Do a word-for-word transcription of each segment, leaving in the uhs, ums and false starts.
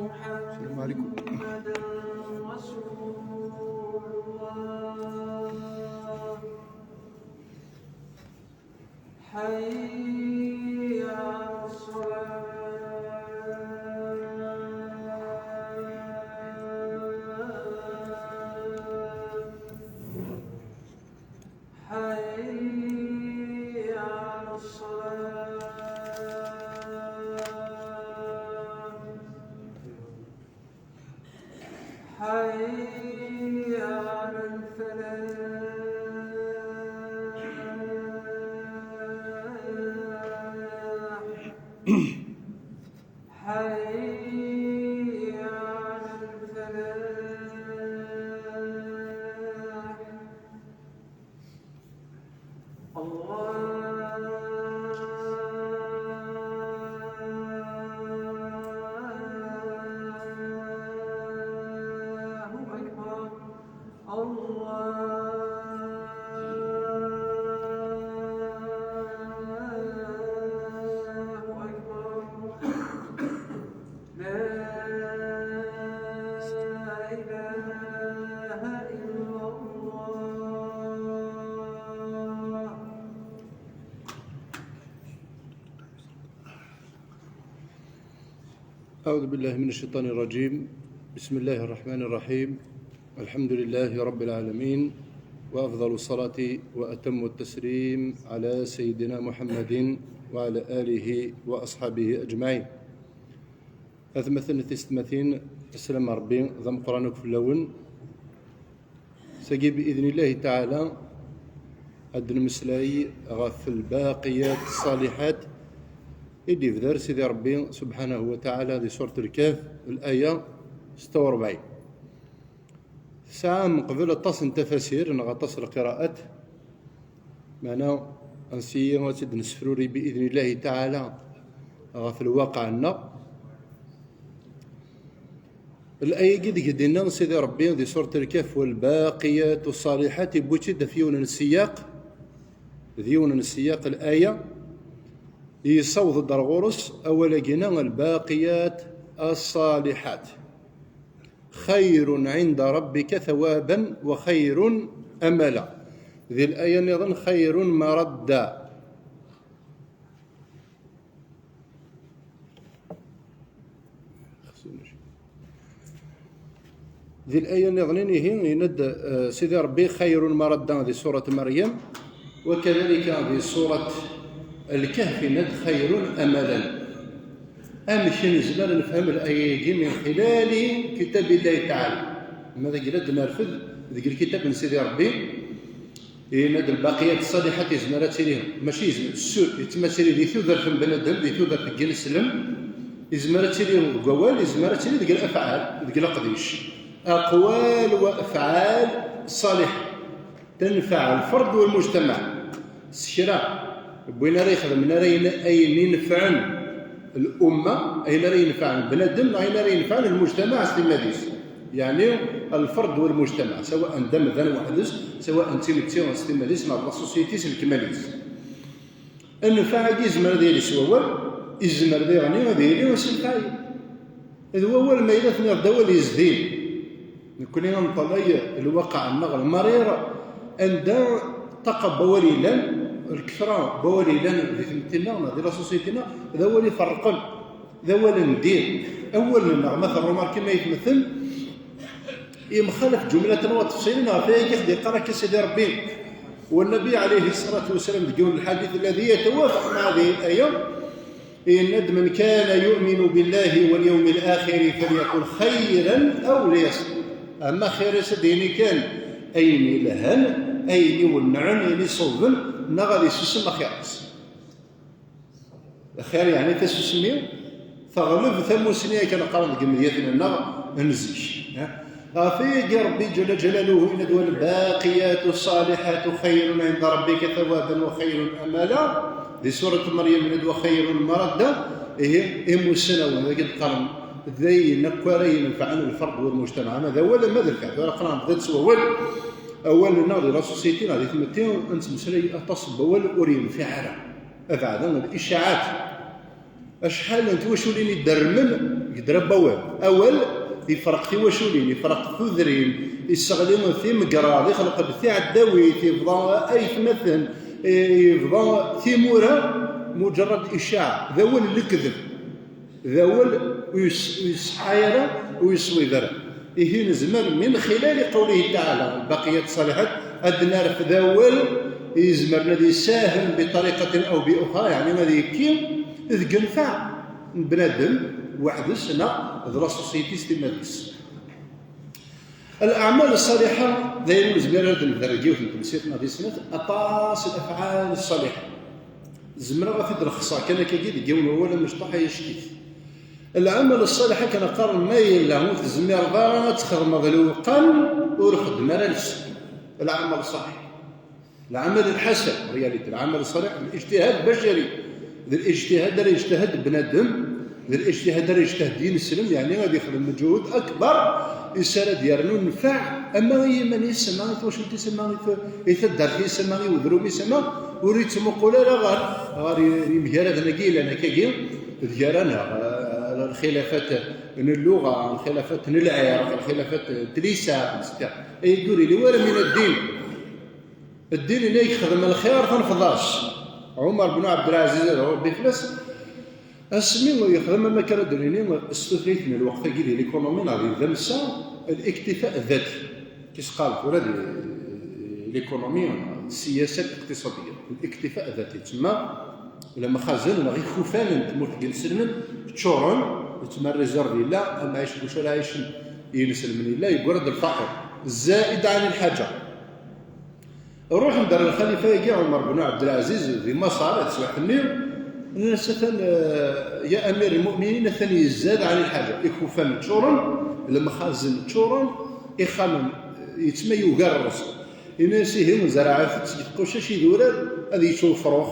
السلام عليكم. محمد رسول الله. حي على الصلاة. حي على الصلاة. حي على الفلاح. حي على الفلاح. الله أكبر. الله أكبر. لا إله إلا الله. أعوذ بالله من الشيطان الرجيم. بسم الله الرحمن الرحيم. الحمد لله رب العالمين، وأفضل الصلاة وأتم التسليم على سيدنا محمد وعلى آله وأصحابه أجمعين. Atmaten d tisetmatin, sslam n Ṛebbi d ameqqran akk fell-awen. Sagi, bi idnillahi taɛala, ad d-nemmeslay ɣef lbaqiyat ṣṣaliḥat i d-ibder Sidi Ṛebbi subḥanahu wa taɛala di surat Lkahf, laya setta u ṛebɛin. Tesɛa meqbel aṭas n tafasir neɣ aṭas n lqiraat, meɛna ansi ad tt-id-nesfruri bi idnillahi taɛala ɣef lwaqeɛ-nneɣ. Laya-agi deg i d-yenna Sidi Ṛebbi di surat Lkahf: والباقيات الصالحات, yewwi-tt-id ɣef yiwen n ssiyaq, d yiwen n ssiyaq laya, yessaweḍ-d ar ɣur-s awal-agi-nni: الباقيات الصالحات خير عند ربك ثوابا وخير أملا. Di laya nniḍen: خير مردا. Di laya nniḍen ihi, yenna-d, eh, Sidi Ṛebbi: خير مردا di surat Maryam, وكذلك di surat Lkahf yenna-d: خير أملا. Amek nezmer ad nefhem laya-agi من خلال كتاب الله تعالى? Ma d agla ad d-nerfed deg lkitab n Sidi Ṛebbi, yenna-d: الباقيات الصالحات, yezmer ad tili, mačči yezmer, sûr, yettmattali di tudert n bnadem, di tudert n yineslem, yezmer ad tili deg wawal, yezmer ad tili deg lafɛal, deg leqdic. أقوال وأفعال صالحة تنفع الفرد والمجتمع. S kra n win ara ixedmen ara yen-, ayen inefɛen الأمة, ayen ara yenfɛen bnadem, neɣ ayen ara yenfɛen المجتمع s timmad-is. Yeɛni الفرد والمجتمع, سواء d amdan weḥd-s, سواء d timetti s timmad-is, neɣ d la société s lekmal-is. Nnfeɛ-agi yezmer ad yili s wawal, yezmer diɣen ad yili s lfeɛl. D wawal ma yella tenniḍ-d awal yezdin. Nekkni ad nṭalay lwaqiɛ-nneɣ lmarir, anda ṭṭaqa n wawal yellan, lketṛa n wawal yellan di tmetti-nneɣ neɣ di la société-nneɣ, d awal iferrqen, d awal n ddin. Awal-nneɣ, ma terrumarkim ay tmetten, yemxalaf ǧumlatan wa tefṣilin ɣef wayagi i ɣ-d-yeqqar akka Sidi Ṛebbi. والنبي عليه الصلاة والسلام deg yiwen n lḥadit الذي يتوافق مع هذه الآية, yenna-d: من كان يؤمن بالله واليوم الآخر فليقل خيرا أو ليصمت. Ama xir-is ad d-yini kan ayen yelhan, ayen iwennɛen, ayen iṣewben, neɣ ad isusem axir-is. Xir, yeɛni tasusmi teɣleb tamusni, akken qqaren deg yimedyaten-nneɣ n zik. Ɣef wayagi Ṛebbi ǧalla ǧalaluhu yenna-d: والباقيات الصالحات خير عند ربك ثوابا وخير أملا. Di surat Maryam yenna-d: وخير مردا. Ihi, imusnawen, dagi d-qqaren, d ayen akk ara yenfɛen lferd wal mujtamaɛ. Ama d awal, ama d lfiɛl. Tura qqaren, bḍa-d s wawal. Awal-nneɣ di la société neɣ di tmetti, ad nettmeslay aṭas n wawal ur yenfiɛ ara. Abeɛda, l-icaɛat. Acḥal n twaculin i dermen Deg ddra n wawal. Awal ifreq tiwaculin, ifreq tudrin, isseɣli timegraḍ, ixleq-d tiɛeddawit, yebḍa aytmaten, yebḍa timura, muǧerrad icaaɛ, d awal n lekdeb, d awal ur yesseḥay ara, ur yeṣwib ara. Ihi nezmer, min xilali qawlihi taɛala, lbaqiyat ṣaliḥat, ad d-nerfed awal izemren ad isahem biṭariqatin aw bi uxra, yeɛni ad yekki deg nnfeɛ n bnadem weḥd-s neɣ d la société s timmad-is. Leɛmal ṣṣaliḥa, d ayen ur nezmir ara ad d-nebder deg yiwet n temsirt neɣ di snat, aṭas n lefɛal ṣṣaliḥa. Zemreɣ ad t-id-lexṣeɣ kan akkagi deg yiwen wawal amecṭuḥ ay acek-it. Leɛmal ṣṣaliḥ akken qqaren, ma yella ur tezmireḍ ara ad txedmeḍ lewqam, ur xeddem ara lsem. Leɛmal ṣṣaliḥ. Leɛmal lḥasan, en réalité, leɛmal ṣṣaliḥ, d lijtihad bacari, d lijtihad ara yejtahad bnadem, d lijtihad ara yejtahad yineslem, yeɛni ad yexdem meǧhud akbar, is ara d-yernu nnfeɛ, ama i yiman-is, ama i twacult-is, ama i t-, i taddart-is, ama i wedrum-is, ama ur yettmuqul ara ɣer, ɣer yimgaraden-agi yellan akkagi, d gar-aneɣ, eh, lxilafat n lluɣa, lxilafat n lɛirq, lxilafat n tlisa, et cetera. Ayagi ur yelli wara min ad d-inin. Ddin-nni yexdem lxir, tanfeḍ-as. Ɛumar ben Ɛebdelɛaziz, ad Rebbi fell-as, asmi yexdem, am akken ara d-nini, s tutlayt n lweqt-agi di l'économie neɣ di tdamsa, الاكتفاء الذاتي. Kis qqaren tura di l'économie, السياسة الاقتصادية. الاكتفاء الذاتي. Tsemma lemxazen neɣ ikufan n tmurt n yinselmen ččuren, yettma réserve yella, amɛic n wacu ara ɛicen yinselmen yella, yeggara-d lfaqir. زائد عن الحاجة. Ruḥen-d ɣer lxalifa-agi Ɛumar ben Ɛebdelɛaziz di Maṣer, di teswiɛt-nni, nnan-as: "Atan, eh, ya amir lmuminin, atan yezzad ɛan lḥaǧa. Ikufan ččuren, lemxazen ččuren, ixxamen, eh, yettma yugar rrezq." Yenna-as: "Ihi, zerɛet-tt deg tqucac idurar, ad yečč ufrux,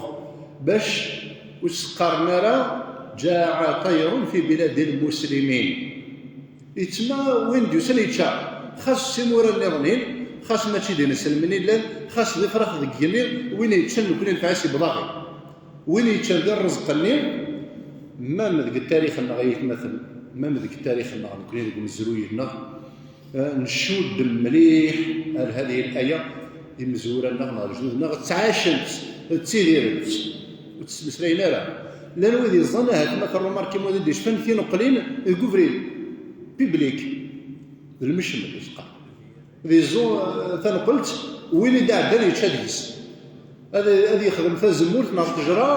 bac ur s-qqaren ara جاع طير في بلاد المسلمين." Yettma win d-yusan yečča, xas s imura nniḍen-in, xas mačči d inselmen i llan, xas d ifrax deg igenni, win yeččan nekkni nefɛes ibḍaɣi. Win yeččan di rrezq-nni, même deg tarix-nneɣ, ay atmaten, même deg tarix-nneɣ nekkni deg umezruy-nneɣ, eh, ncudd mliḥ ar هذه الآية, imezwura-nneɣ neɣ lejdud-nneɣ ttɛacen-tt, ttidiren-tt, ur tt-ttmeslayen ara. Llan wid yeẓẓan ahat ma terrumarkim wid i d-yecfan tineqlin deg ubrid. Public. D lmecmed, i s-qqar. Di ẓu-, eh, taneqlt, win i d-iɛeddan yečča deg-s. Ad, ad yexdem tazemmurt neɣ ttejra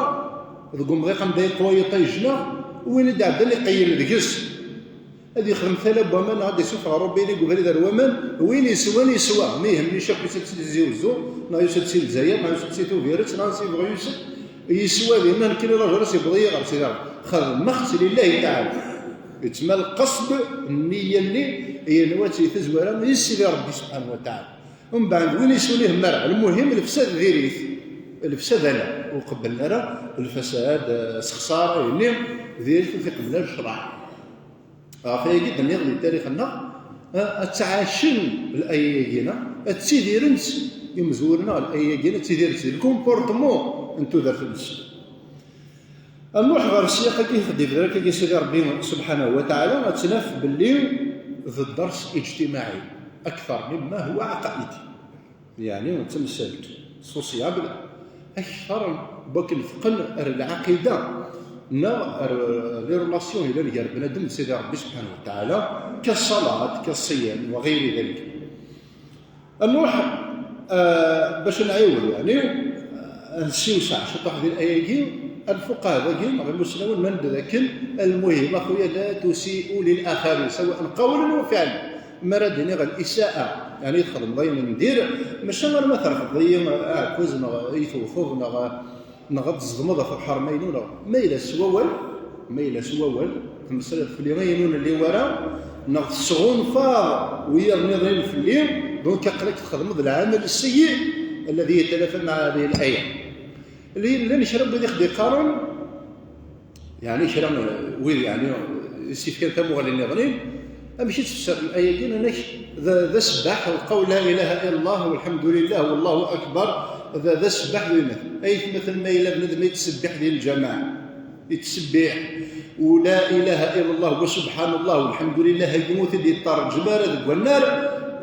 deg umḍiq anda yeqwa yiṭij neɣ win i d-iɛeddan iqeyyel deg-s. Ad yexdem tala n waman neɣ ad d-isuffeɣ rubini deg ubrid ar waman, win yeswan yeswa, ma yehmel-ic akk yusa-d si Tizi Uzzu, neɣ yusa-d si Lezzayer, neɣ yusa-d si Tubiret, neɣ si Bɣyuset, yeswa dinna, nekkini d ajuṛ-is, yewweḍ-iyi ɣer Sidi Ṛebbi. Xedmeɣ-tt lillahi taɛala. Yettma lqesd, nniya-nni, yenwa-tt di tazwara i Sidi Ṛebbi subḥanahu wa taɛala. Mbeɛd win yeswan ihemmer, lmuhim lefsad diri-t. Lefsad ala, ur qebblen ara lfasad, eh, sexṣar, ayenni, diri-t ur t-iqebbel ara ccṛeɛ. Ɣef wayagi d-nniɣ di tarix-nneɣ, eh, ad ttɛacen laya-agi-na, ad ttidirent imezwura-nneɣ laya-agi-na, ad ttidirent di lkumportmu n tudert-nsen. Ad nruḥ ɣer ssiyaq-agi i ɣ-d-ibder akkagi Sidi Ṛebbi subḥanahu wa taɛala, ad tt-naf belli d dders ijtimaɛi akteṛ mimma huwa ɛaqaidi. Yeɛni d tamsalt sociable akteṛ n wakken teqqen ar lɛaqida neɣ ar les relations yellan gar bnadem d Sidi Ṛebbi subḥanahu wa taɛala, ka ṣṣalat, ka ṣṣiyam, wa ɣayri dalik. Ad nruḥ, eh, bac ad nɛiwen, yeɛni, eh, ad nessiwseɛ ciṭuḥ di laya-agi, ad nfuqeɛ dagi, neɣ imusnawen, ma nedda d akken, المهم, a xuya, لا تسيئوا للآخرين، سواء قولا أو فعلا. Mi ara d-iniɣ الإساءة, yeɛni txedmeḍ ayen n dir, maca arma terfdeḍ-iyi aɛekkaz, neɣ i tewteḍ, neɣ neɣ ad tzedmeḍ ɣef lḥerma-inu, neɣ ma yella s wawal, ma yella s wawal, temmeslayeḍ fell-i ayen ur nelli wara, neɣ tesɣunfaḍ wiyaḍ nniḍen fell-i, donc aql-ak txedmeḍ العمل السيء الذي يتنافى مع هذه الآية. Llan kra n wid i ɣ-d-iqqaren, yeɛni kra n wid, yeɛni, i s-yefkan tamuɣli nniḍen, amek i ttfessaren aya-agi, nnan-ak d, d asebbaḥ, lqawl لا إله إلا الله والحمد لله والله أكبر, d, d asebbaḥ d uymat. Ay atmaten, ma yella bnadem yettṣebbiḥ di lǧameɛ, yettṣebbiḥ, ولا إله إلا الله وسبحان الله والحمد لله, agi ur t-id-yeṭṭar ǧmara deg wannar,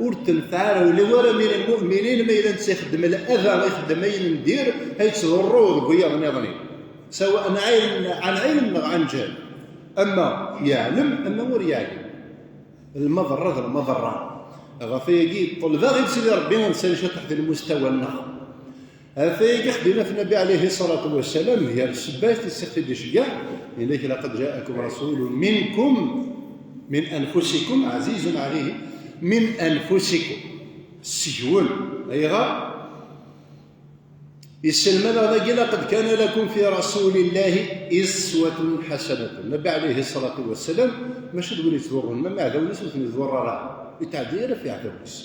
ur tenfeɛ ara, ula wara min lmuminin ma yella netta ixeddem lada, ixeddem ayen n dir, ay yettḍurru deg wiyaḍ nniḍen, سواء عن علم, عن علم neɣ عن جهل. Ama yeɛlem, ama ur yeɛlem. Lmaḍerra d lmaḍerra. Ɣef ayagi, ṭelbeɣ-id Sidi Ṛebbi ad nsali ciṭuḥ di lmustawa-nneɣ. Ɣef ayagi, xdimat Nnbi ɛalayhi ṣṣalatu wassalam, gar ssebbat i s-ixef-id iceggeɛ, yenna-k: لقد جاءكم رسول منكم من أنفسكم عزيز عليه من أنفسكم. Seg-wen. Ayɣer? Yesselmad-aɣ dagi: لقد كان لكم في رسول الله أسوة حسنة. Nnbi ɛalayhi ṣṣalatu wassalam, mačči d win yettḍurrun, ma d iɛdawen-is ur ten-iḍurr ara, ur yetɛedda ara ɣef iɛdawen-is.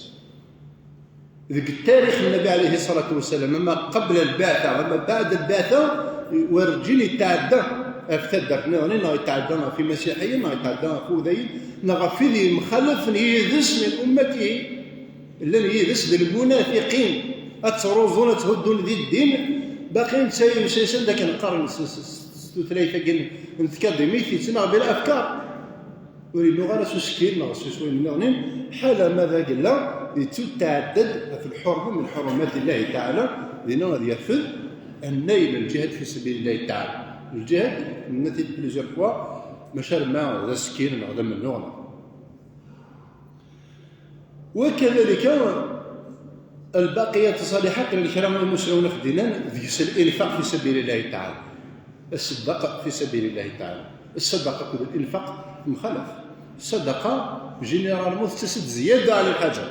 Deg ttarix n Nnbi ɛalayhi ṣṣalatu wassalam, ama qabel lbiɛta, ama baɛd lbiɛta, werǧin yetɛedda ɣef taddart nniḍen, neɣ yetɛedda ɣef imasiḥiyen, neɣ yetɛedda ɣef udayen, neɣ ɣef wid yemxalafen yid-s min ummatihi. Llan yid-s d lmunafiqin, ad ttruẓun, ad tthuddun di ddin, baqi netta yusa-yasen d akken qqaren s, s, s, s tutlayt-agi n, n tkadimit, yettnaɣ bil afkar. Ur yennuɣ ara s usekkil neɣ s, s wayen nniḍen, ḥala ma d agella yettutɛedda-d ɣef lḥurma min ḥurumat Illahi Taɛala, dinna ad yafed annay n lǧihad fi sabilillahi Taɛala. Lǧihad, nenna-t-id plusieurs fois, maca arma d asekkil neɣ d amennuɣ neɣ وكذلك الباقيات الصالحات, llan kra n imusnawen akk d-yennan deg-s الإنفاق في سبيل الله تعالى, الصدقة في سبيل الله تعالى. الصدقة akked الإنفاق mxalaf. Ṣṣadaqa, généralement, tettas-d زيادة على الحاجة.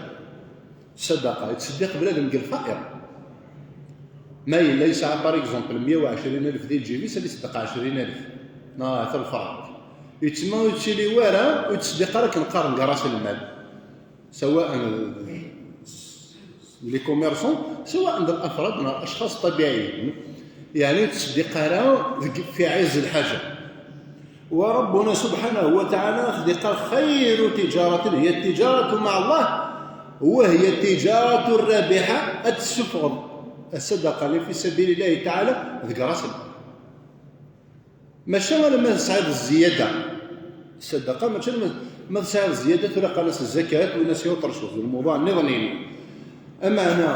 Ṣṣadaqa, yettṣeddiq bnadem deg lfayeḍ. Ma yella yesɛa, par exemple, meyya u ɛecrin alef di lǧib-is, ad iṣeddeq ɛecrin alef, neɣ ahat lferq. Yettma ur yettili wara, ur yettṣeddiq ara akken qqaren deg ras lmal. سواء les commerçants, سواء d الأفراد neɣ الأشخاص الطبيعيين. يعني, ur yettṣeddiq ara deg, في عز الحاجة. وربنا سبحانه وتعالى يقول: خير تجارة هي التجارة مع الله وهي التجارة الرابحة. Ad tessufɣeḍ ṣṣadaqa-nni في سبيل الله تعالى deg ras lmal. Maca alamma tesɛiḍ zzyada. Ṣṣadaqa, mačči alamma, ma tesɛiḍ zzyada, tura qqaren-as zzakat, win-as yuṭer cwiṭ, d lmuḍa nniḍen-inu. Ameɛna,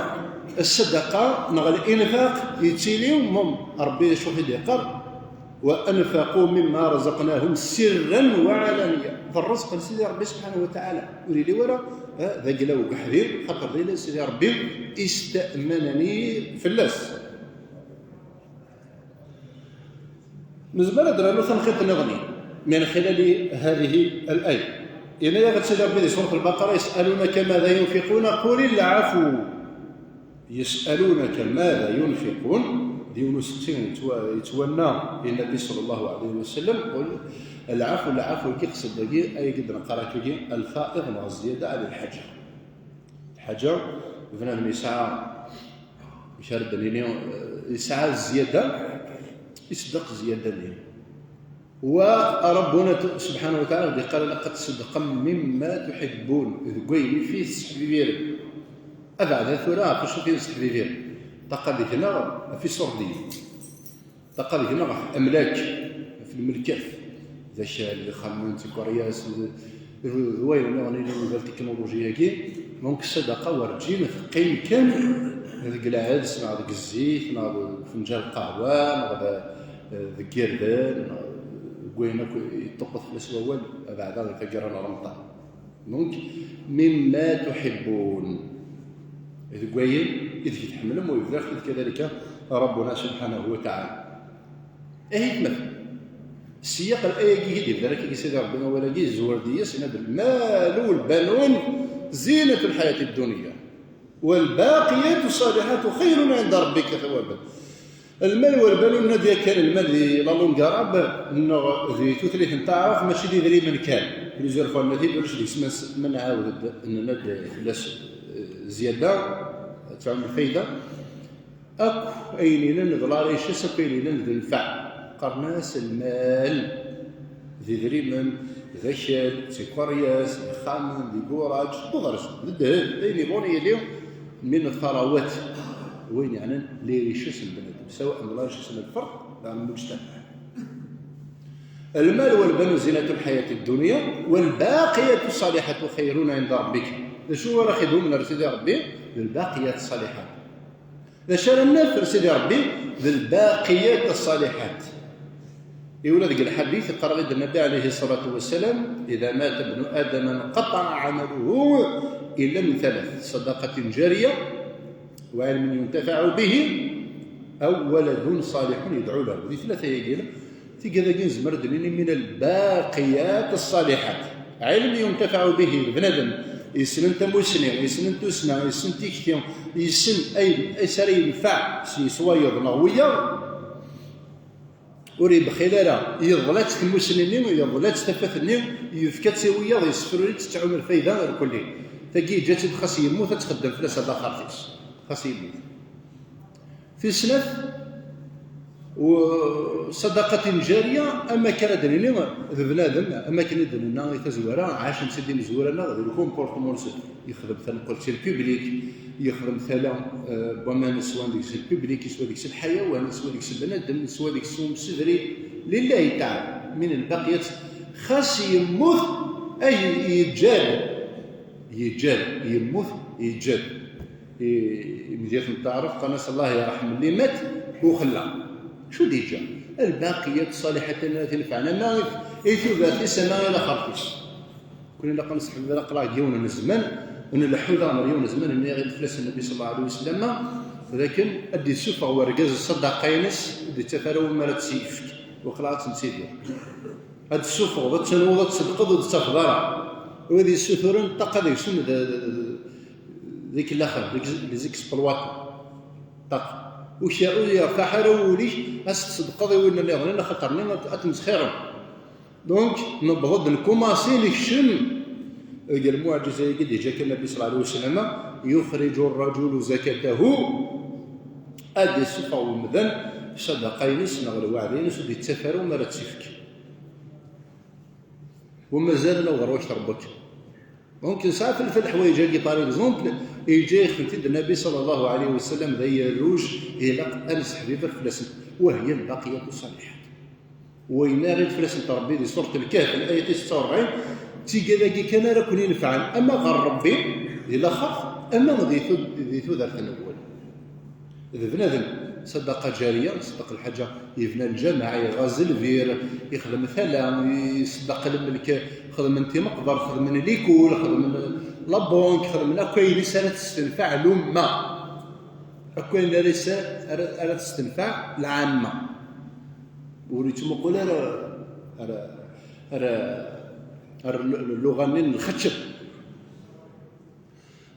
ṣṣadaqa neɣ الإنفاق yettili, mum, Ṛebbi acu i d-yeqqar: وأنفقوا مما رزقناهم سرا وعلانية. D ṛṛezq n Sidi Ṛebbi سبحانه وتعالى. Ur yelli wara, eh, d aglaw deg uḥdir, xaṭer d ayla n Sidi Ṛebbi, استأمنني fell-as. Nezmer ad d-nernu tanqiḍt nniḍen من خلال هذه الآية. Yenna-yaɣ-d Sidi Ṛebbi di surat Lbaqara: يسألونك ماذا ينفقون قل العفو. يسألونك ماذا ينفقون. D yiwen useqsi yettwa-, yettwanna i Nnbi صلى الله عليه وسلم: قل العفو. العفو-agi, qsed dagi, ayagi d-neqqar akkagi, الفائض neɣ الزيادة على الحاجة. Lḥaǧa, bnadem yesɛa, amek ara d-nini, eh, yesɛa zzyada, iṣeddeq zzyada-nni. Wa Rabbuna سبحانه وتعالى d-yeqqar: ilaq ad tṣeddqem مما تحبون, deg wayen i fi tesseḥbibirem. Abeɛda tura, ɣef wacu fi nesseḥbibir? Ṭaqa deg-neɣ ɣef iṣurdiyen. Ṭaqa deg-neɣ ɣef amlak, ɣef lmelkat, d akal, d ixxamen, d tikeryas, d, d, d wayen nniḍen yellan deg ltiknuluji-agi. Donc, ṣṣadaqa werǧin teqqim kan deg lɛeds, neɣ deg zzit, neɣ deg ufenǧal n lqahwa, neɣ d, deg irden, neɣ deg wayen akk yeṭṭuqqet fell-as wawal, abeɛda di taggara n Remḍan. Donc, مما تحبون. Deg wayen i deg tḥemmlem, ويبدأ كذلك ربنا سبحانه وتعالى. Ihi, ma ssiyaq n laya-agi i d-yebder akka Sidi Ṛebbi awal-agi, yezwar-d yes, yenna-d: المال والبنون زينة الحياة الدنيا والباقيات الصالحات خير عند ربك ثوابا. Lmal wal banun, nadi yakan lmal di la langue arabe, neɣ di tutlayt n taɛrabt, mačči d idrimen kan. Plusieurs fois nenna-t-id, ulac deg-s ma, ma nɛawed-d, nenna-d fell-as, eh, zzyada, ad tɛum lfayda. Akk ayen yellan d la richesse, akk ayen yellan d nnfeɛ, qqaren-as lmal. D idrimen, d akal, d tikeryas, d ixxamen, d iguṛaǧ, d uɣersiw, d ddheb, d ayen yebɣun yili min ثروات, wayen yeɛnan les richesses n bnadem, سواء d la richesse n lfert, la n lmujtamaɛ. المال والبنون زينة الحياة الدنيا والباقيات الصالحات خير عند ربك. D acu ara ɣ-idumen ar Sidi Ṛebbi? D lbaqiyat ṣṣaliḥat. D acu ara naf ar Sidi Ṛebbi? D lbaqiyat ṣṣaliḥat. I ula deg lḥadit, iqqar-aɣ-d Nnbi ɛalayhi ṣṣalatu wassalam: إذا مات ابن آدم انقطع عمله إلا من ثلاث: صدقة جارية، وعلم ينتفع به، أو ولد صالح يدعو له. Di tlata-agi, tigad-agi nezmer ad d-nini من الباقيات الصالحات. علم ينتفع به, bnadem yessnen tamussni, yessnen tussna, yessen tikti, yessen ay, acu ara yenfeɛ s yeswayeḍ neɣ wiyaḍ, ur yebxil ara, yeḍla-tt tmussni-nni, yeḍla-tt tafat-nni, yefka-tt i wiyaḍ, yessefruri-tt, tettɛum lfayda irkelli. Tagi yeǧǧa-tt-id xas yemmut, ad txeddem fell-as ar laxert-is, xas yemmut. Tis snat, u-, ṣadaqatin jariya, am akken ara d-nini d bnadem, am akken i d-nenna i tazwara, ɛacen-tt-id imezwura-nneɣ di le comportement-nsen. Yexdem tanqelt si le public, yexdem tala, eh, n waman swan deg-s le public, yeswa deg-s lḥayawan, yeswa deg-s bnadem, yeswa deg-s umsedri, lillahi taɛala, min lbaqiyat, xas yemmut, ay yeǧǧa-d, yeǧǧa-d, yemmut, yeǧǧa-d. I, imedyaten n taɛrabt qqaren-as: "Allah yerḥem اللي مات وخلى". Acu d-yeǧǧa? الباقيات الصالحات اللي تنفعنا، ma i tudert-is, ma i laxert-is. Kul ilaq ad nesḥelbel aqlaɣ deg yiwen n zzman, nleḥḥu daɣen ɣer yiwen n zzman, nniɣ-d fell-as Nnbi صلى الله عليه وسلم, d akken ad d-issufeɣ wergaz ṣṣadaqa-ines, ur d-ittaf ara win ara tt-yefk, waqila ad tt-nettidir. Ad d-tessufɣeḍ, ad tenwuḍ, ad tṣeddqeḍ, ur d-ttafeḍ ara. Wid yessuturen ṭṭaqa deg-sen d, d, d, d ikellaxen, d, d les exploitants. Ṭṭaqa. Ur k-, ur yertaḥ ara wul-ik, ad s-tṣeddqeḍ i win nniḍen, axaṭer-nni ad, ad tmesxirem. Donc, newweḍ-d, nkumaṣi, nekcem deg lmuɛǧiza-agi d-yeǧǧa kan Nnbi صلى الله عليه وسلم: "يخرج الرجل زكاته", ad d-yessufeɣ wemdan ṣṣadaqa-ines neɣ lweɛda-ines, ur d-yettaf ara win ara tt-yefk. Wa mazal ad naweḍ ɣer wakter n wakka. Donc, nesɛa felfel ḥwayeǧ-agi, par exemple, yeǧǧa-yaɣ-tent-id Nnbi صلى الله عليه وسلم d agerruj, ilaq ad nesseḥbiber fell-asen. وهي الباقيات الصالحات. Wayen ara d fell-asent Ṛebbi di surat Lkehf, layat tis setta u ṛebɛin, d tigad-agi kan ara ken-inefɛen, ama ɣer Ṛebbi di laxert, ama di tud-, di tudert-nwen. D bnadem, ṣadaqa ǧariya, ṣeddeq lḥaǧa, yebna lǧameɛ, iɣaz lbir, ixdem tala, iṣeddeq lmelk, xedmen timeqbert, xedmen likul, xedmen la banque, xedmen akk ayen i s ara testenfeɛ lumma. Akk ayen ara s-, ara, ara testenfeɛ lɛamma. Ur yettmuqul ara, ara, ara, ara l-, l-, lluɣa-nni n lxeččeb.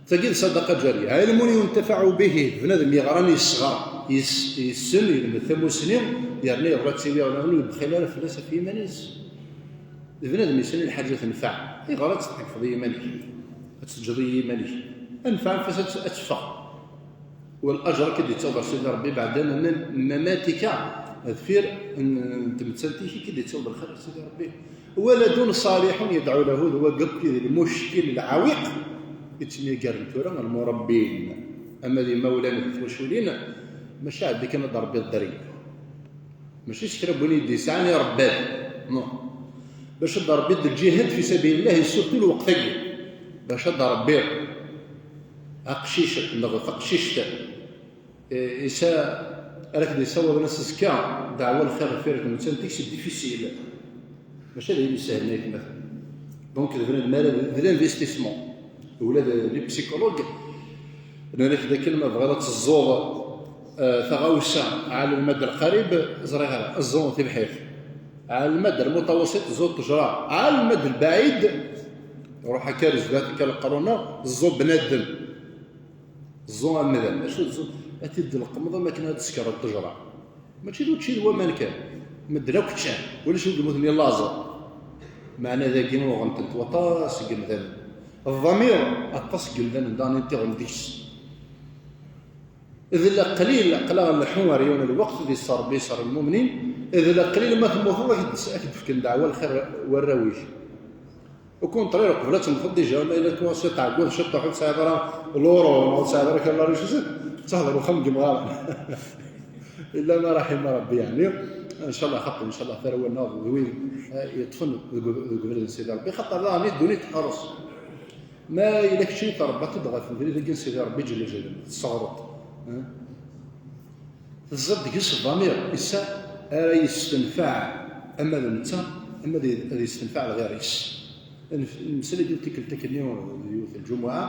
Tagi d ṣadaqa ǧariya. علم ينتفع به, bnadem yeɣran yesɣer, yes-, yessen, yelmed tamussni, yerna yebɣa ad tili ɣer ur yebxil ara fell-as ɣef yiman-is. D bnadem yessen lḥaǧa tenfeɛ. Ayɣer ad tḥekfeḍ i yiman-ik? Ad teǧǧeḍ i yiman-ik. Anfeɛ fell-as ad t-, ad teffeɣ. Wal aǧr akka d-yettaweḍ ar Sidi Ṛebbi beɛda mamatika, deffir n, n tmettant-ik akka d-yettaweḍ lxir ar Sidi Ṛebbi. Waladun ṣaliḥun yedɛu lahu, d wagi akk i d lmuckil lɛawiq i ttemyagaren tura lmurabbin. Ama d imawlan d twaculin, maca ɛeddi kan ad d-ṛebbiḍ dderya. Mačči s kra n win i d-yesɛan iṛebban. Non. Bac ad d-ṛebbiḍ lǧihad fi sabilillah, surtout lweqt-agi. Bac ad d-ṛebbiḍ aqcic neɣ taqcict, eh, isa-, ara k-d-yessawḍen ass azekka, dɛwa lxir ɣef yir tmettant-ik, c'est difficile. Mačči d ayen isehlen, ay atmaten. Donc, d bnadem ara d, d l'investissement. Ula d les psychologues, nnan-ak d akken ma tebɣiḍ ad teẓẓuḍ, eh, taɣawsa ɛala lmad lqarib, ẓriɣ ara, ẓẓu tibḥirt. Ɛala lmad lmutawasit, ẓẓu ṭṭejra. Ɛala lmad lbaɛid, ruḥ akka ar zdat, akka leqrun-a, ẓẓu bnadem. Ẓẓu amdan. Acu ẓẓu? Ad t-id-tleqqmeḍ am akken ad d-tsekreḍ ṭṭejra. Mačči d učči d waman kan. Medden akk ččan. Ulac wid yemmuten i laẓ. Meɛna dagi uɣen-tent waṭas n yemdanen. Ḍḍamir, aṭas n yemdanen daɣen i ntiɣen deg-s. D leqlil, aql-aɣ nleḥḥu ar yiwen n lweqt di ṣṣerb, i ṣṣerb n lmumnin, d leqlil ma temmuteḍ ad k-d-, ad k-d-fken dɛwa lxir warraw-ik. Au contraire, qbel ad temmteḍ déjà, ma yella twaṣiḍ tɛegguḍ ciṭuḥ, ur tesɛiḍ ara l'euro, ur tesɛiḍ ara kan la richesse, ad tahder uxxam deg yemɣaren. Illa ma raḥima Rebbi, yeɛni. Ncallah xaṭi, ncallah tarwa-nneɣ d wid yeṭṭfen deg ubrid n Sidi Ṛebbi, xaṭer daɣen i ddunit tḥerres. Ma yella keččini trebbaḍ-d ɣef ubrid-agi n Sidi Ṛebbi ǧella ǧalalu, tesseɣreḍ, teẓẓiḍ deg-s ḍamir, issa ara yestenfeɛ ama d netta, ama ad yestenfeɛ lɣir-is. Nemmeslay-d tikkelt akkenni d yiwet lǧumuɛa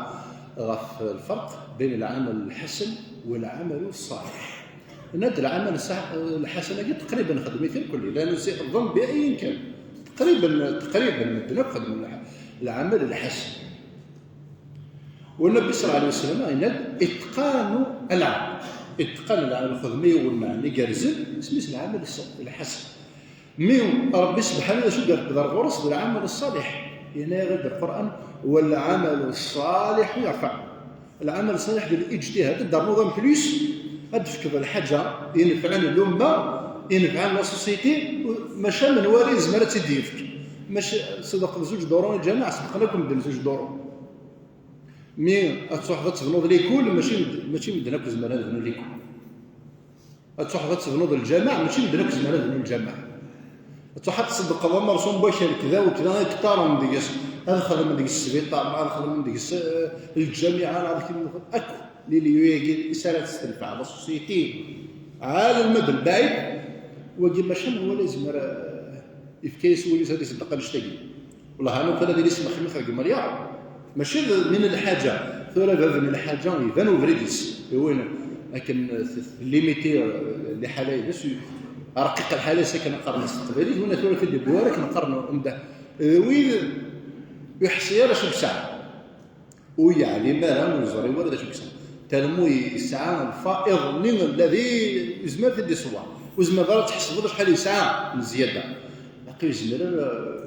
ɣef lferq bayn lɛamal lḥasen walɛamal ṣṣaliḥ. Nna-d lɛamal lḥasan-agi taqriben xedmen-it irkelli, la nusiɛ ḍenn bi ayen kan. Taqriben, taqriben medden akk xedmen lɛamal lḥasan. Wa Nnbi ṣella Llahu ɛalayhi wa sallam yenna-d: "Itqanu lɛamal." Itqan lɛamal, xedm-iyi lmeɛna igerrzen, isem-is lɛamal lḥasan. Mi Ṛebbi sebḥanu d acu i d-iqedder ɣur-s d lɛamal ṣṣaliḥ, yenna-yaɣ-d Lqur'an: "Walɛamalu ṣṣaliḥu yarfaɛuhu." Lɛamal ṣṣaliḥ d liǧtihad, ad d-ternuḍ en plus, ad d-tefkeḍ lḥaǧa inefɛen lumma, inefɛen la société, maca menwala yezmer ad tt-id-yefk. Maca tṣeddqeḍ zuǧ duṛu i lǧameɛ, ṣeddqen akk medden zuǧ duṛu. Mi ad truḥeḍ ad tebnuḍ likul, mačči med-, mačči medden akk zemren ad bnun likul. Ad truḥeḍ ad tebnuḍ lǧameɛ, mačči medden akk zemren ad bnun lǧameɛ. Ad truḥeḍ ad tṣeddqeḍ amerṣum n wakal kda u kda, ikṭaren deg-s, ad xedmen deg-s sbiṭar, ad xedmen deg-s, eh, lǧamiɛa, ad xedmen akk les lieux-agi i s ara testenfeɛ la société ɛla lmad lbaɛid. Wagi maca menwala yezmer, eh, yefka-yas wul-is ad iṣeddeq annect-agi. Wellah, anu kan ad yili yesmexmix deg Maryam. Mačči d min lḥaǧa. Tura bab n lḥaǧa iban ubrid-is. Iwin akken limiti liḥala-ines, rqiq lḥala-is akken qqaren s teqbaylit, win tura t-id-yewwi ara akken qqaren umdah. D wid ur yeḥṣi ara acu yesɛa. Ur yeɛlim ara, ur yeẓri ara d acu yesɛa. Talmu yesɛa lfaiḍ-nni alladhi yezmer ad t-id-iṣewwer. Ur tezmireḍ ara ad tḥesbeḍ acḥal yesɛa n zzyada. Baqi ur yezmir ara.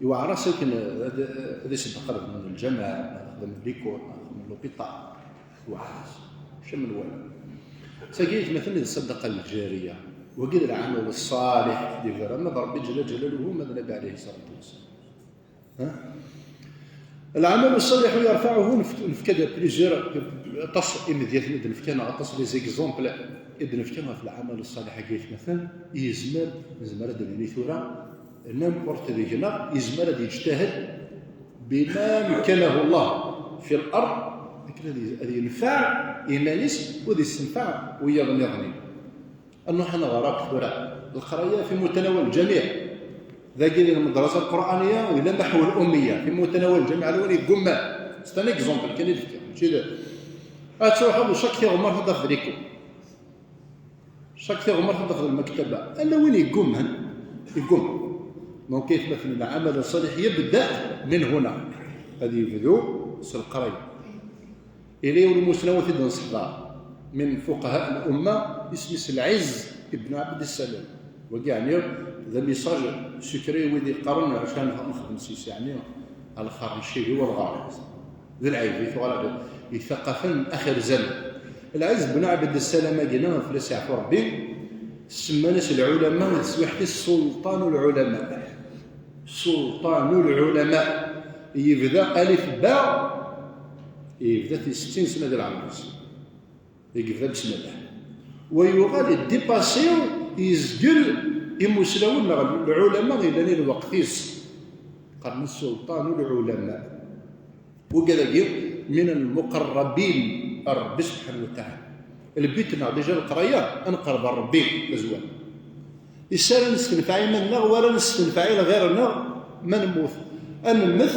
Iweɛer-as akken ad, ad iṣeddeq, ad xedmen lǧameɛ, ad xedmen likul, ad xedmen lupiṭal. Iweɛer-as. Mačči menwala. Tagi, aytmaten, d ṣṣadaqa lǧariya. Wagi d lɛamal ṣṣaliḥ, d iberra ma d Ṛebbi ǧella ǧalaluhu, ma d Nnbi ɛalayhi ṣṣalatu wassalam. Ha? Lɛamal ṣṣaliḥ yarfaɛuhu, nef-, nefka-d plusieurs, aṭas imedyaten i d-nefka, neɣ aṭas les exemples i d-nefka ɣef lɛamal ṣṣaliḥ-agi, aytmaten, yezmer, nezmer ad d-nini tura, n'importe deg-neɣ yezmer ad yeǧtahad bima ammkanahu Allah fi l-ard, akken ad y-, ad yenfeɛ iman-is u ad yessenfeɛ wiyaḍ nniḍen. Ad nruḥ ad nɣer akk tura. Leqraya fi mutanawal lǧamiɛ. Dagi di lmedrasa lqur'aniya, ila maḥw l-ummiya, fi mutanawal lǧamiɛ, ala win yeggumman. C'est un exemple kan i d-fkiɣ, mačči d, ad truḥeḍ u chaque tiɣmert ad tafeḍ likul. Chaque tiɣmert ad tafeḍ lmektaba. Ala win yeggumman, yeggumma. Donc, aytmaten, lɛamal ṣṣaliḥ yebda min huna. Ad yebdu s leqraya. Ila yiwen umusnaw ad t-id-nseḥḍer min fuqaha l-umma, isem-is Lɛizz ibn Ɛebd Ssalam. Wagi, yeɛni, d amiṣaj secret i wid yeqqaren acu ara nxedm s-, yeɛni, alxer n ccihi walɣar. D lɛib i tuɣal ɣer ithaqafen n axir zaman. Lɛizz ibn Ɛebd Ssalam-agi, fell-as yeɛfu Rebbi, semman-as lɛulama di teswiḥt-is Sulṭan ulɛulama. Sulṭan ulɛulama. Yebda alif ba, yebda-t i settin sna di lɛemr-is. Yebda bismillah. Wa yuɣal iddipasi, yezgel imuslawen neɣ lɛulama yellan i lweqt-is. Qqaren-as Sulṭan ulɛulama. Wigad-agi min lmuqerrabin ar Rebbi subḥanahu wa taɛala. Lbit-nneɣ, déjà leqraya, ad nqerreb ar Rebbi d azwel. Is ara nestenfeɛ iman-nneɣ, wala nestenfeɛ i lɣir-nneɣ ma nemmut. Ad nemmet,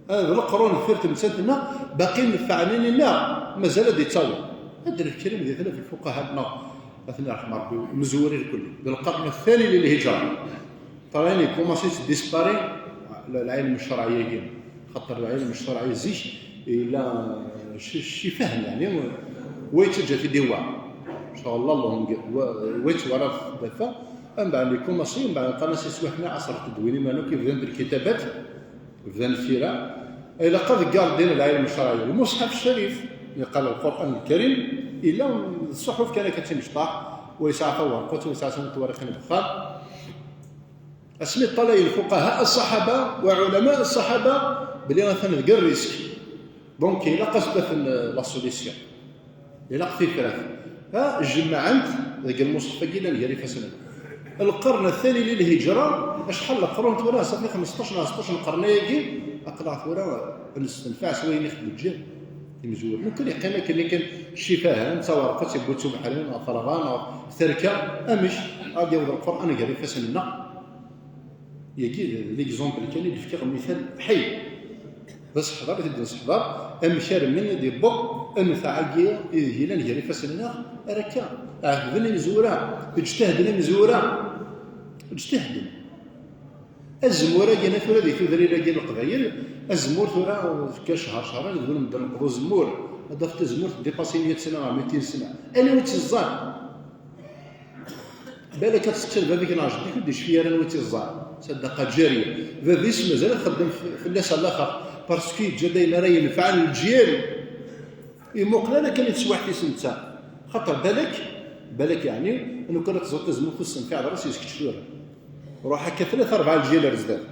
ad d leqrun deffir temsalt-nneɣ, baqi nnfeɛen-aneɣ, mazal ad d-ittaweḍ. Ad d-nefk kra n yemdanen ɣef lfuqaha-nneɣ, ad ten-yerḥem Rebbi, imezwura irkelli. D lqern athani lilhijra. Ṭṭalayen ikumasi dispari, lɛilm ccṛeɛ-agi. Xaṭer lɛilm ccṛeɛ zik, yella ci, ci fahem, yeɛni, wa yettaǧǧa-t-id i wa. Ncallah, Llah, wa, wa yettwara dafa, mbeɛd ikumasi, mbeɛd qqaren-as iswiḥen-a ɛeṣret-d win iman akk yebdan d lkitabat, bdan tira. Ilaq ad gardin lɛilm ccṛeɛ. Lmuṣḥaf ccarif, yeqqar Lqur'an Lkarim, yella d ṣṣuḥuf kan akka d timecṭaḥ, wa yesɛa tawerqut, wa yesɛa snat twariqin deg uxxam. Asmi ṭṭalayen lfuqaha ṣṣaḥaba wa ɛulama ṣṣaḥaba belli atan deg rrisk. Donc, ilaq ad s-d-afen, euh, la solution. Ilaq tifrat. Ha, jemɛen-t deg lmuṣḥef-agi yellan gar ifassen-nneɣ. Lqern athani li lhijra, acḥal leqrun tura, safi xmesṭac neɣ seṭṭac n lqern-agi, aql-aɣ tura nestenfeɛ s wayen i ɣ-d-ǧǧan imezwura. Nekkni yeqqim akken i kan ccifaha, d tawerqet i yewwi-tt ubeḥri neɣ terɣa neɣ terka, amek ad yaweḍ Lqur'an gar ifassen-nneɣ? Yagi d l'exemple kan i d-fkiɣ, mital ḥay. D aseḥḍar i t-id-nesseḥḍar, amek armi i d-yewweḍ amtaɛ-agi ideg i llan gar ifassen-nneɣ ar akka. Ɛetben imezwura, ǧtahden imezwura, ǧtahden. Azemmur-agi, na tura di tudrin-agi n Leqbayel, azemmur tura tekka cehṛ, cehṛayen, deg-wen medden nqeḍ uzemmur. Ad d-tafeḍ tazemmurt dépassé meyya sna neɣ mitin sna. Anwa i tt-iẓẓan? Balak ad tetter bab-ik neɣ jeddi-k ur d-yecfi ara anwa i tt-iẓẓan. Sadaqa ǧariya. Bab-is mazal ad txeddem f-, fell-as ar laxert, parce que yeǧǧa-d ayen ara yenfɛen leǧyal. Imuqel ara kan i teswiɛt-is netta. Xaṭer balak, balak yeɛni, lukan ad teẓreḍ tazemmurt ur tessenfiɛeḍ ara s-, yes kečč tura. Ruḥ akka tlata rebɛa leǧyal ar zdat.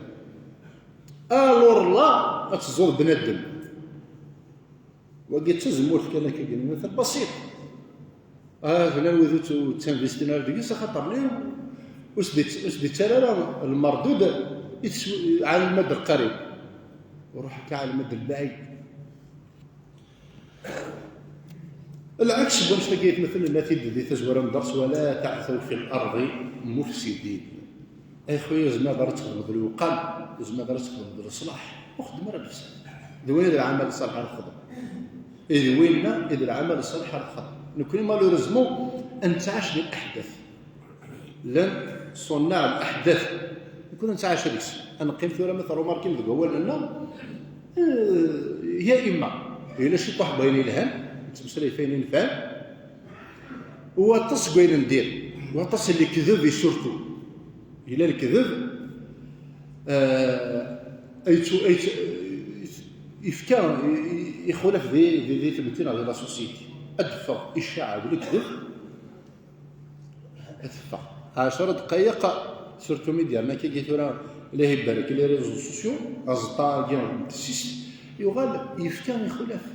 Alors là, ad teẓẓuḍ bnadem. Wagi d tazemmurt kan akka, lmatal basit. Ah, llan wid ur tt-, ur ttinvestin ara deg-s, axaṭer-nni ur s-d-, ur s-d-ittarra ara lmerdud i tesw-, ɛala lmad lqarib. Ruḥ akka ɛala lmad lbaɛid. Lɛeks n wannect-agi, aytmaten, nna-t-id di tazwara n dders: ولا تعثوا في الأرض مفسدين. Ay xuya, ur tezmireḍ ara ad txedmeḍ lewqam, ur tezmireḍ ara ad txedmeḍ leṣlaḥ, ur xeddem ara lefsad. D win i d lɛamal ṣṣaleḥ ara txedmeḍ. I d winna i d lɛamal ṣṣaleḥ ara txedmeḍ. Nekkni, malheureusement, ad nettɛac di leḥdat. Llan ṣunnaɛ leḥdat. Nekkni ad nettɛac deg-s. Ad neqqim tura, ma terrumarkim deg wawal-nneɣ, eh, ya imma, yella ciṭuḥ n wayen yelhan, nettmeslay ɣef wayen inefɛen, u waṭas n wayen n dir, u waṭas n lekdeb, surtout. Yella lekdeb, eh, ay yettu-, ay yettu-, yefka, i-, i-, ixulaf di, di, di tmetti neɣ di la société. Ad d-teffeɣ icaaɛ d lekdeb, ad teffeɣ. Ɛecra dqayeq, surtout mi d-yerna kagi tura, Allah ibarek, les réseaux sociaux, aẓeṭṭa-agi n tissist, yuɣal yefka ixulaf.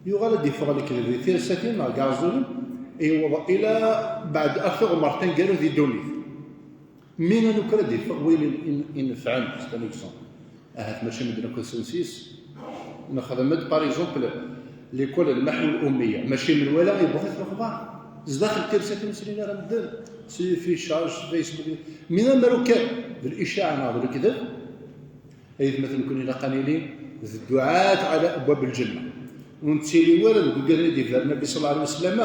Yuɣal ad d-yeffeɣ lekdeb di tirsatin neɣ deg iɛeẓẓugen, yewweḍ ila beɛd ar tiɣmert taneggarut di ddunit. Mi lukan ad d-yeffeɣ wayen in-, in-, inefɛen, c'est un exemple. Ahat mačči medden akk ad sens-is. Nexdem-d, par exemple, l'école n lmaḥwi l-ummiya. Mačči menwala yewweḍ-it lexbar. Zdaxel tirsatin ur snin ara medden. Si fichage, si Facebook. Mi amer ukan d licaɛ neɣ d lekdeb, aytmaten, nekkni ilaq ad nili d dduɛat ɛala abwab lǧenna. Ur nettili wara deg wigad i d-yebder Nnbi ṣalla Llahu ɛalayhi wa sallam,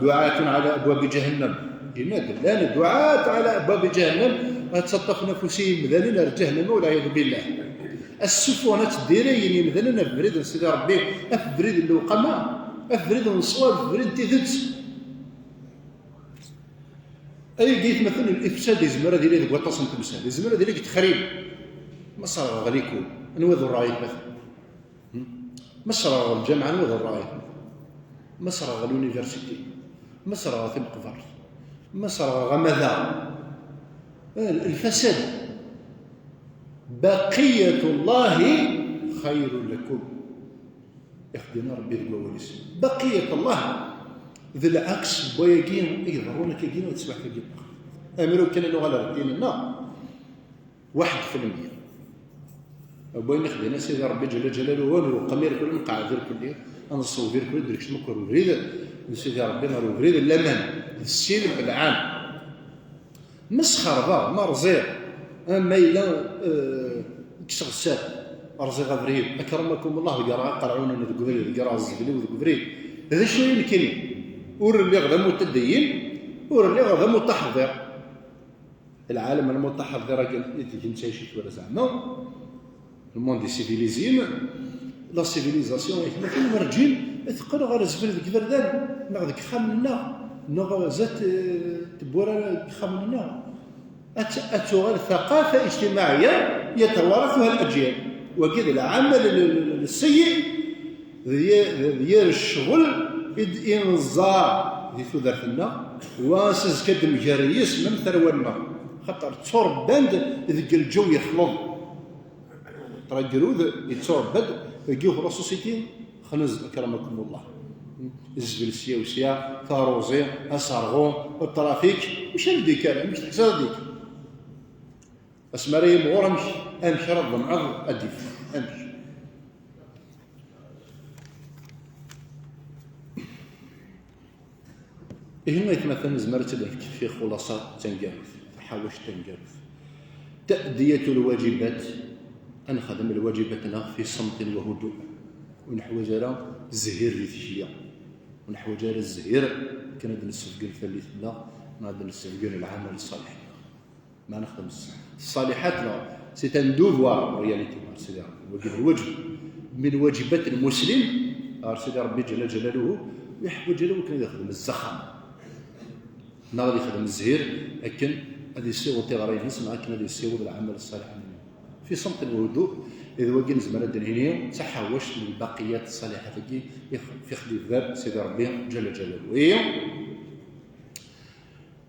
duɛatun ɛala abwabi ǧahannam. Yenna-d, llan duɛat ɛala abwabi ǧahannam, ad ttaṭṭafen afus i yimdanen ar ǧahannama, walɛiyadu billah. Ad ssufɣen, ad ttdirayen yimdanen ɣef ubrid n Sidi Ṛebbi, ɣef ubrid n lewqama, ɣef ubrid n ṣṣwab, ɣef ubrid n tidet. Ayagi, aytmaten, lifsad yezmer ad yili deg waṭas n temsal, yezmer ad yili deg texrib. Ma sserɣeɣ likul, anwa i ḍurreɣ, aytmaten? Ma sserɣeɣ lǧameɛ, anwa i ḍurreɣ? Ma sserɣeɣ l'université, ma sserɣeɣ timeqbert, ma sserɣeɣ amadaɣ, eh, lfasad. بقية الله خير لكم. Ixdem Ṛebbi deg wawal-is. بقية الله d lɛeks n wayagi i iḍerrun akkagi, d teswiɛt-agi. Amru kan ad nuɣal ar ddin-nneɣ, waḥed fi lmeyya. Wayen i xedden a Sidi Ṛebbi Ǧella Ǧelaluhu, ad newqem irkelli, ad nqeɛɛed irkelli, ad nṣewweb irkelli, ad d-nekcem akk ar ubrid n Sidi Ṛebbi, ar ubrid n laman, d ssilem lɛam. Ma sxerbeɣ, ma rẓiɣ, ama yella, eh, kkseɣ sser, rẓiɣ abrid, akramakum Allah, ḍegreɣ aqerɛun-inu deg ubrid, ḍegreɣ zzbel-iw deg ubrid. D acu i nekkini? Ur lliɣ d amutadeyyin, ur lliɣ d amutaḥḍir. Lɛalem lmutaḥḍir-agi i deg nettɛici tura zeɛma, le monde est civilisé, la civilisation, aytmaten, werǧin teqqel ɣer zbel deg iberdan, neɣ deg ixxamen-nneɣ, neɣ zdat, eh, tewwura deg ixxamen-nneɣ. Ad t-, ad tuɣal ثقافة اجتماعية يتوارثها الأجيال. Wagi d lɛamal l-, l-, l-, السيء. D yir, d yir ccɣel i d-, i neẓẓa di tudert-nneɣ, wa s azekka ad d-mger yes-s mem tarwa-nneɣ, xaṭer tturebban-d deg lǧew yexleḍ. Ṭra agrud yetturebba-d deg yiwet la société xnez, akramakum Allah. Zbel sya u sya, taruẓi, aserɣu, trafik, amek ara d-ikkan, amek teḥsa ad d-ikkan? Asmi ara yimɣur, amek, amek ara tḍemɛeḍ ad d-yeffeɣ? Amek? Ihi, aytmaten, nezmer ad tt-id-nefk fi xulaṣa taneggarut, taḥawact taneggarut. Ta'diyatul wajibat, ad nexdem lwajibat-nneɣ fi ṣṣamt wa hudu. Ur neḥwaǧ ara zzhir di tikli. Ur neḥwaǧ ara zzhir akken ad d-nessebgen tallit-nneɣ, neɣ ad d-nessebgen lɛamal ṣṣaliḥ. Ma nexdem ṣṣaliḥat, neɣ c'est un devoir en réalité ɣer Sidi Ṛebbi. Wagi d lwaǧeb min waǧibat lmuslim ɣer Sidi Ṛebbi ǧalla ǧalaluhu. Yeḥwaǧ ala wakken ad ixdem zzexxam, neɣ ad ixdem zzhir akken ad yessiweḍ tiɣri-ines, neɣ akken ad yessiweḍ lɛamal ṣṣaliḥ. Fi ṣṣamt wa hudu, d wagi nezmer ad d-nini d taḥawact n lbaqiyat ṣṣaliḥat-agi i ixdem Sidi Ṛebbi ǧalla ǧalaluhu. Ihi,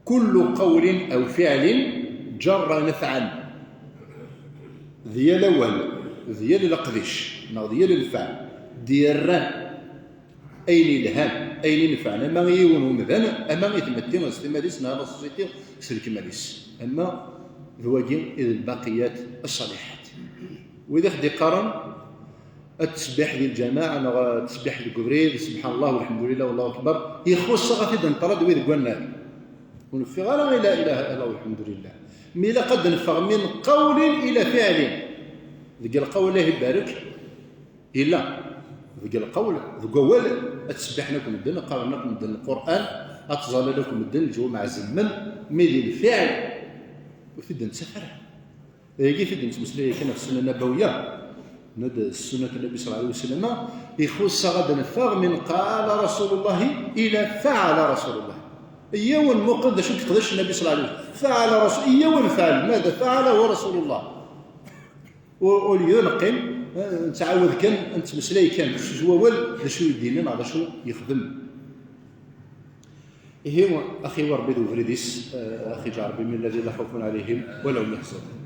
كل قول أو فعل جر نفعا. D yal awal, d yal leqdic, neɣ d yal lfeɛl d-yerran ayen yelhan, ayen inefɛen, ama i yiwen umdan, ama i tmetti s timmad-is, neɣ la société s lekmal-is. Ama d wagi i d lbaqiyat ṣṣaliḥat. Wid i ɣ-d-iqqaren ttesbiḥ di lǧamaɛ neɣ ttesbiḥ deg ubrid, subḥan Allah, walḥemdulillah, wallahu akbar, ixuṣṣ ad ɣ-t-id-neṭṭal wid deg wannar. Ur neffiɣ ara i la ilaha illa Allah, walḥemdulillah. Mi ilaq ad neffeɣ min qawlin ila fiɛlin. Deg lqawl, Allah ibarek, ila. Deg lqawl, deg wawal, ad ttsebbḥen akk medden, qqaren akk medden Lqur'an, ad ttẓallan akk medden, lǧumeɛ zemmen, mi di lfiɛl, ur t-id-nettat ara. Dagi i t-id-nettmeslay kan ɣef ssunna nabawiya, nna-d ssunat Nnabi ṣalla Llahu ɛalayhi wa sallam, ixuṣṣ-aɣ ad neffeɣ min qala Rasulullah ila faɛala Rasulullah. Iyyaw ad nmuqel d acu i yeqdec Nnabi ṣalla Llahu ɛalayhi wa sallam. Faɛala Rasul, iyyaw ad nefɛel mada faɛala huwa Rasulullah. Au lieu neqqim, eh, nettɛawad kan, nettmeslay kan s wawal d acu i d-yenna neɣ d acu yexdem. Ihi, axi wa Ṛebbi d ubrid-is, eh, axi ǧeɛ Ṛebbi min alladhina la xawfun ɛalayhim wa la hum yaḥzanun.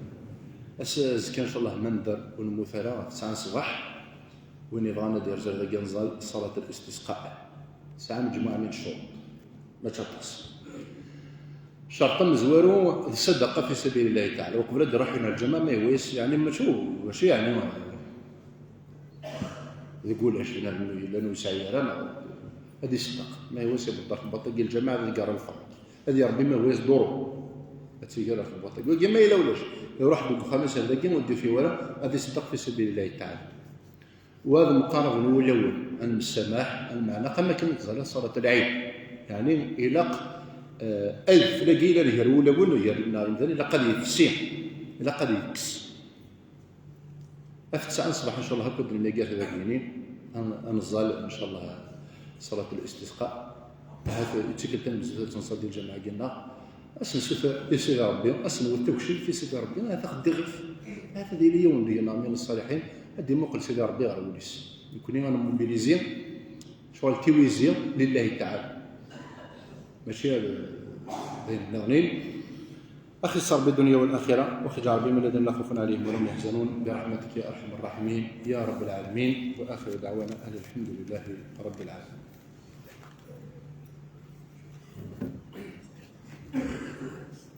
Ass-, azekka, ncallah, ma nedder ur nemmut ara, ɣef tesɛa n ṣṣbeḥ, win yebɣan ad yerzu ar dagi ad nẓall ṣṣalat al-istisqa. Tesɛa mejmuɛa min ccuruṭ, mačči aṭas. Ccerṭ amezwaru d ṣṣadaqa fi sabilillahi taɛala. Uqbel ad iruḥ ɣer lǧameɛ, ma yehwa-yas, yeɛni, mačči, mačči yeɛni, deg ulac, yella ur yesɛi ara, neɣ ad iṣeddeq. Ma yehwa-s ibeddel ɣef lbaṭ-agi lǧameɛ, ad iger lferq. Ad yerbi, ma yehwa-s duru, ad tt-iger ɣef lbaṭ-agi. Wagi ma yella ulac, iruḥ deg uxxam-is ar dagi, ur d-yufi wara, ad iṣeddeq fi sabilillahi taɛala. Wa d mqarab n wulawen, ad nemsamaḥ, ad nemɛnaq, am akken tẓalliḍ ṣṣalat lɛid. Yeɛni, ilaq, eh, adfel-agi yellan gar wulawen, gar, neɣ imdanen, ilaq ad yefsi, ilaq ad yekkes. Ɣef tesɛa n ṣṣbeḥ, ncallah, akk ad d-nini gar tdaginin, ad, ad nẓall, ncallah, ṣṣalat al-istisqa. Ahat d tikkelt tamezzayt ad tt-nẓall di lǧameɛ-agi-nneɣ. Ad s-nessuter i Sidi Ṛebbi, ad s-nwet tagcilt i Sidi Ṛebbi, ahat ad ɣ-d-iɣef, ahat ad yili yiwen deg-neɣ min ṣṣaliḥin, ad d-imuqel Sidi Ṛebbi ɣer wul-is. Nekkni ad nemmobilizi, ccɣel tiwizi lillahi taɛala. Mačči d, d ayen nniḍen. Axi ṣṣer di ddunya wal axira, wa axi ǧeɛ Ṛebbi min alladhina la xawfun ɛalayhim wa la hum yaḥzanun, bi raḥmatika ya arḥamar raḥimin, ya rabbal ɛalamin, wa axiru daɛwana anil ḥemdu lillahi rabbil ɛalamin.